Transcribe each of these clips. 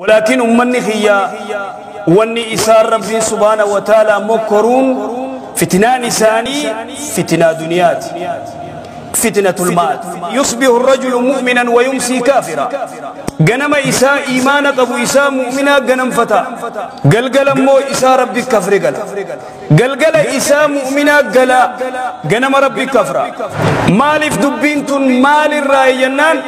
Walaakin ummanni kiyya wanni isaan Rabbiin subhaana wa ta'ala mokkoruun fitnaan isaanii fitnaa duniyaati. Fitnatul maal. Yusbihu rajulu mu'minan wa yumsii kaafira. Ganama isaa iimaana qabu isaa mu'minaa ganamfata. Galgala immoo isaa Rabbi kafre gala. Galgala isaa mu'minaa gala ganama Rabbi kafra. Maaliif dubbiin tun maalirraa jennaan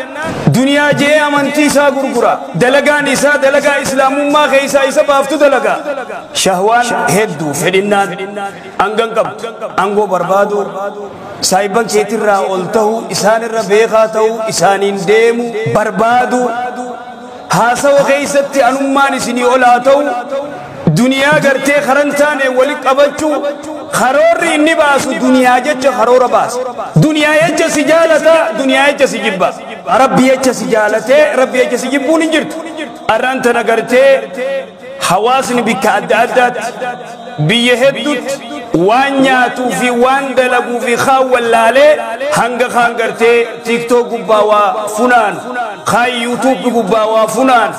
duniyaa jee amantii isaa gurgura. Dalagaan isaa dalagaa islaamummaa keessaa isa baaftu dalagaa. Shahwaan hedduu fedhinnaan hangan qabdu aangoo barbaadu saayiban keetirraa ol ta'uu isaanirra beekaa ta'uu isaaniin deemu barbaadu haasawa keessatti anummaan isinii ol haa ta'u duniyaa gartee karan taane wali qabachuu karoorri inni baasu duniyaa jecha karoora baasa. Duniyaa jecha si jaalata, duniyaa jecha si jibba. Rabbi jecha si jaalatee rabbi jecha si jibbuun hin jirtu. Arraan tana gartee hawaasni bikka adda addaatti biyya hedduutti waan nyaatuu fi waan dalaguu fi kaan wallaalee hanga kaan gartee TikTok gubbaa waa funaan kaan YouTube gubbaa waa funaan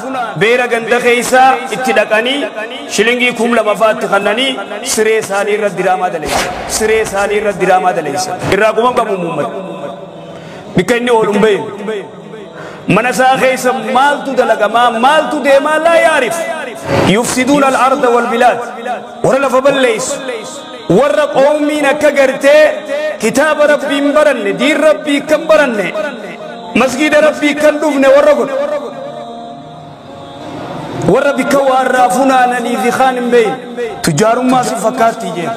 beera ganda keessaa itti dhaqanii shilingii 2000 faatti kannanii siree isaanii irra diraamaa daleessa. Siree isaanii irra diraamaa daleessa. Irraa quban qabu muummata. Bikka inni oolu hin beeku. Mana isaa keessa maaltu dalagamaa maaltu deemaa laa yaarif. Yufsiduuna al-arda wal bilaad. Warra lafa balleessu. Warra qoomiin akka gartee kitaaba rabbii hin baranne, diin rabbii kan baranne, masgiida rabbii kan dhufne warra godhu. Warra bikka waarraa funaananii fi kaan hin beekne. Tujjaarummaa si fakkaatti jeen.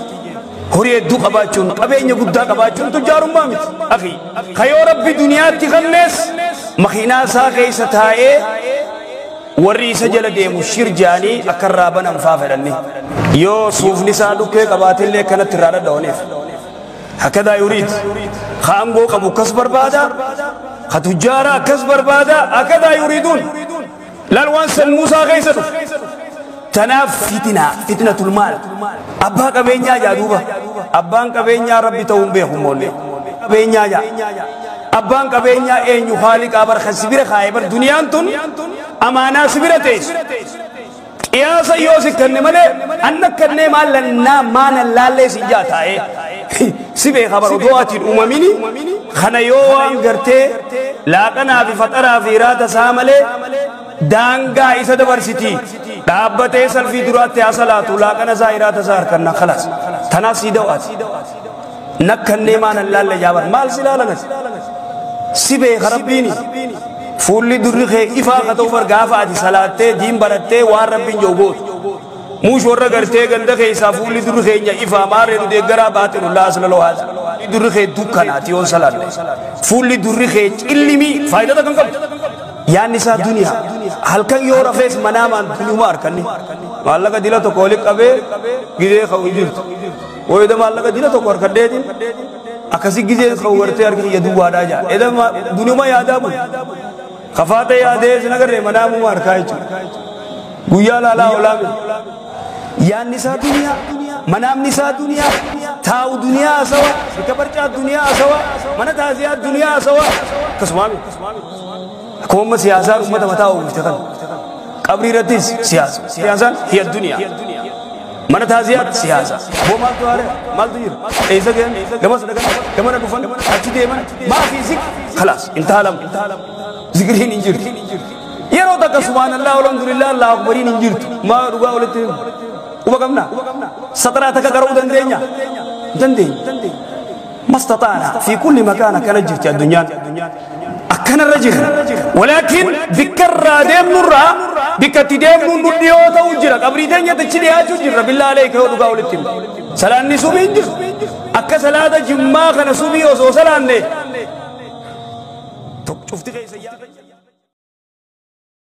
Horii hedduu qabaachuun qabeenya guddaa qabaachuun tujjaarummaa miti. Akhi kayoo rabbi duniyaatti kannees makiinaa isaa keessa taa'ee warri isa jala deemu shir jaanii akka irraa banan faa fedhanni. Yoo suufni isaa dhukkee qabaatillee kanatti irraa dhadha'aniif. Hakadaa yuriid. Ka aangoo qabu akkas barbaada. Ka tujjaara akkas barbaada. Hakadaa yuriiduun. Laal waan sammuu isaa keessa dhufu. Tanaaf fitinaa fitnatul maal. Abbaa qabeenyaa jaa duuba. Abbaan qabeenyaa rabbi ta'uu hin beeku moollee. Qabeenyaa jaa. Abbaan qabeenyaa eenyu haaliqaa bar kan sibira kaa'e bar duniyaan tun amaanaa sibira teessu. Qiyaasa yoo si kenne malee anna kennee maal lannaa maanan laallee si jaa taa'ee. Si beeka bar odoo ati hin uumamini kana yoo waan gartee laaqanaa fi faxaraa fi raata isaa malee daangaa isa dabarsiti. Dhaabbatee salfii duraatti haa salaatu laaqana isaa iraata isaa harkanna khalaas. Tanaaf sii da'aati. Nakkannee maanan laalle jaabar maal si laalanas? Si beeka rabbiini. Fuulli durri kee ifaa ka ta'u bar gaafa ati salaattee diin barattee waan rabbiin jiru gootu. Muush warra gartee ganda keessaa fuulli durri keenya ifaa maarree nu deeggaraa baatilu laa asla loo haadha. Durri kee dukkanaati yoon salaalle. Fuulli durri kee cillimii faayidaa kan qabdu. Yaanni isaa duniyaa. Halkan yoo rafees manaamaan duniyuma harkanni. Maallaqa dila tokko walitti qabee gizee ka'u hin jirtu. Wayida maallaqa dila tokko harkadheetiin akkasii gizee ka'u gartee harki kiyya duwwaadhaa jaa. Eda duniyuma yaadaa bulu. Kafaata yaadee sin agarree manaamuma harkaa jechuudha. Guyyaa laalaa olaame. Yaanni isaa duniyaa, manaamni isaa duniyaa, taa'u duniyaa hasawa, bikka barcaa duniyaa hasawa, mana taasiyaa duniyaa hasawa. Akkasumaa miti. Akkuma amma siyaasaan uummata mataa uwwifte kana. Qabrii irrattis siyaasa. Siyaasaan hiya duniyaa. Mana taasiyaatti siyaasa. Boo maaltu haare? Maaltu jira? Eessa gahan? Gamas dhaqan? Gamana dhufan? Achi deeman? Maa fi zik? Khalaas intaha lama. Zikriin hin jirtu. Yeroo takka subhaanallah alhamdulillah Allahu akbariin hin jirtu. Maa dhugaa walitti himu. Quba qabna. Sataraa takka qara'uu dandeenya? Hin dandeenyu. Mastataana fi kulli makaan akkana jirti addunyaan. Akkanarra jira. Walaakin bikka irraa deemnurraa bikka itti deemnu nu dhiyoo ta'uu jira. Qabrii teenya achi dhiyaachuu jirra. Billaa alayka yoo dhugaa walitti himu. Salaanni subii hin jiru. Akka salaata jimmaa kana subii osoo salaanne cufti keessa yaada.